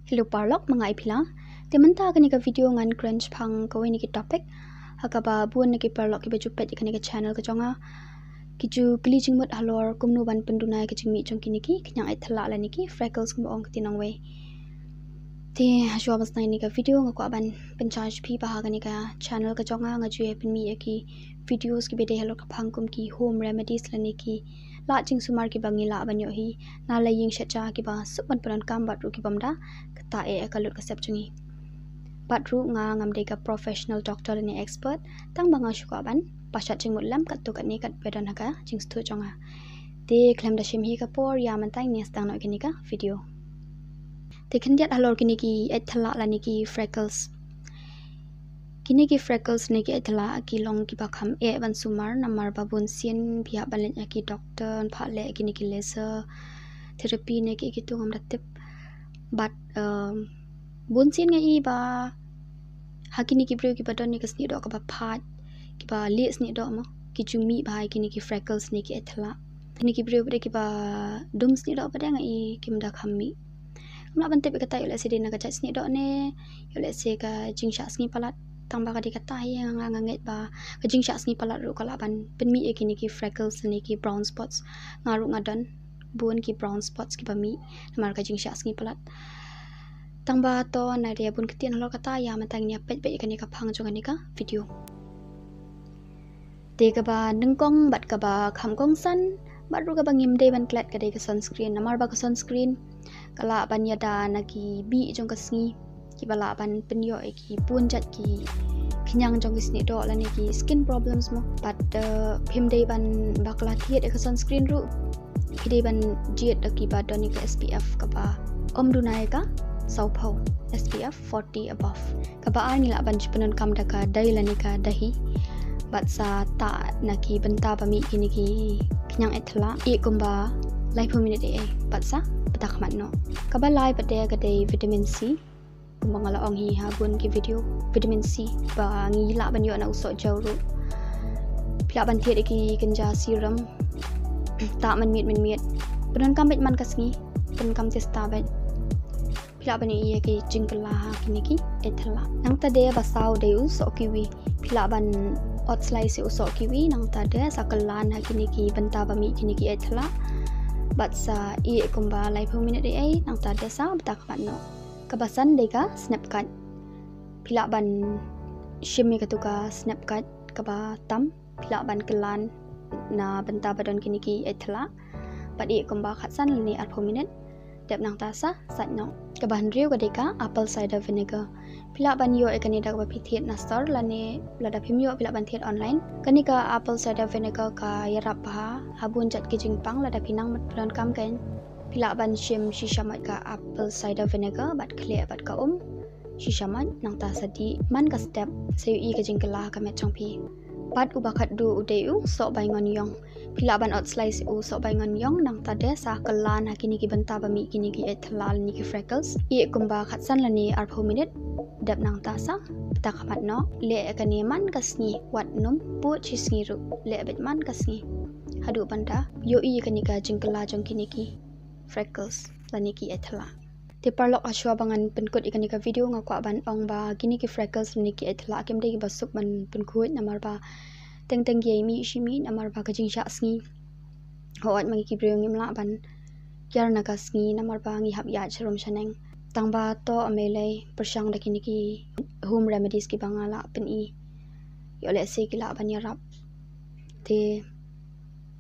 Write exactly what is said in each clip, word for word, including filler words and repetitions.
Hello paralok, ma nga i Phila. Te mynta kane ka video ngan kren shaphang kawei na ki topic ha kaba bun na ki paralok kiba ju peit ïa kane ka channel ka jong nga ki ju kylli jingmut halor kumno ban pynduna ïa ka jingmih jong kine ki khñiang eit thlak lane ki freckles kumba ong ka ti nongwei. Te hashwa ban sdang ïa kane ka video nga kwah ban pynshai sha phi ba ha kane ka channel ka jong nga nga ju ïa pynmih ïa ki videos kiba dei halor ka phang kum ki home remedies lane ki lad jingsumar kiba ngi lah ban ïoh hi na la ïing sha ja kiba suk ban pyndonkam bad ruh kibym da kata eh ka lut ka sep jong ngi. Bad ruh nga ngam dei ka professional doctor ne expert, tang ba nga shu kwah ban pashat jingmut lem katto katne katba don ha ka jingsngewthuh jong nga. Te khlem da shim hi ka por, ïa mynta ngin ïa sdang noh ïa kane ka video. Te khyndiat halor kine ki eit thlak lane ki freckles. Kine ki freckles ne ki eit thlak ki long kiba kham eh ban sumar namar ba bun sien phi hap ban leit ïa ki doctor, pha leh kine ki laser therapy ne ki kitu ngam da tip. Bad um, bun sien nga i ba ha kine ki briew kiba don ïa ka snieh doh kaba phaj, kiba lieh snieh doh mo, ki ju mih bha ïa kine ki freckles ne ki eit thlak. Kine ki briew pat de kiba dum snieh doh pat de nga i kim da kham mih. Ngam lah ban tip ïa kata, ïoh lehse dei na ka jait snieh doh ne ïoh lehse ka jingshah sngi palat. Tang ba ka dei kata hi nga, nga ngeit ba ka jingshah sngi palat ruh ka lah ban pynmih ïa kine ki freckles ne ki brown spots. Nga ruh nga don bun ki brown spots kiba mih namar ka jingshah sngi palat. Tang ba to na dei bun ktien halor kata, ïa mynta ngin ïa peit beit ïa kane ka phang jong kane ka video. Te kaba nyngkong bad kaba kham kongsan bad ruh kaba ngim dei ban klet ka dei ka sunscreen, namar ba ka sunscreen ka lah ban ïada na ki bih jong ka sngi kiba lah ban pynïoh ïa ki bun jait ki khñiang jong ki snieh doh lane ki skin problems mo. Bad uh, phim dei ban bakla thied ïa ka sunscreen ruh, phi dei ban jied da kiba don ïa ka S P F kaba ym duna ïa ka sawphew, S P F forty above. Kaba ar ngi lah ban ju pyndonkam da ka dei lane ka dahi bad sa tah na ki bynta ba mih kine ki khñiang eit thlak ïa kumba laiphew minit ïa ei bad sa bta khmat noh. Kaba lai pat de ka dei vitamin C. Kumba nga la ong hi ha bun ki video, vitamin C ba ngi lah ban ïoh na u soh jew ruh. Phi lah ban thied ïa ki kynja serum, tah mynmiet mynmiet. Pyndonkam beit man ka sngi, pyndonkam tista beit. Phi lah ban ïoh ïa ki jingkylla ha kine ki eit thlak. Nangta de ba saw dei u soh kiwi. Phi lah ban ot slai ïa u soh kiwi, nangta de sa kyllan ha kine ki bynta ba mih kine ki eit thlak. Bad sa ïeh kumba laiphew minit ïa ei, nangta de sa bta khmat noh. Kaba san dei ka snep kat. Phi lah ban shim ïa katu ka snep kat kaba tam, phi lah ban kyllan na bynta ba don kine ki eit thlak. Bad ïeh kumba khatsan lane arphew minit. Dep nangta sa sait noh. Kaba hynriew ka dei ka apple cider vinegar. Phi lah ban ïoh ïa kane da kaba phi thied na store lane lada phim ïoh phi lah ban thied online. Kane ka apple cider vinegar ka ïarap bha ha bun jait ki jingpang lada phi nang pyndonkam kein. Phi lah ban shim shi shamoit ka apple cider vinegar bad khleh bad ka um shi shamoit, nangta sa dih man ka step, sa ïohi ka jingkylla ha ka met jong phi. Bad uba khatduh u dei u soh baingon ïong. Phi lah ban ot slai ïa u soh baingon ïong, nangta de sa kyllan ha kine ki bynta ba mih kine ki eit thlak lane ki freckles. Ïeh kumba khatsan lane arphew minit. Dep nangta sa bta khmat noh. Leh kane man ka sngi, wat nym pud shi sngi ruh, leh beit man ka sngi. Haduh ban da ïohi ïa kane ka jingkylla jong kine ki freckles lane ki eit thlak. Te paralok, hashwa ba ngan pynkut ïa kane ka video nga kwah ban ong ba kine ki freckles lane ki eit thlak kim dei kiba suk ban pynkhuid namar ba teng teng ki ïai mih shi miet namar ba ka jingshah sngi. Hooid, ma ngi ki briew ngim lah ban kiar na ka sngi namar ba ngi hap ïaid sharum shaneng. Tang ba to ym lei pyrshang da kine ki home remedies kiba nga lah pyni. Ïoh lehse ki lah ban ïarap. Te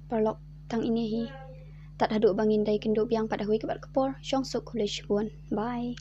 paralok, tang ine hi. Tad haduh ba ngin da ïakynduh biang pat ha kawei ka por. Shong suk, khublei shibun. Bye.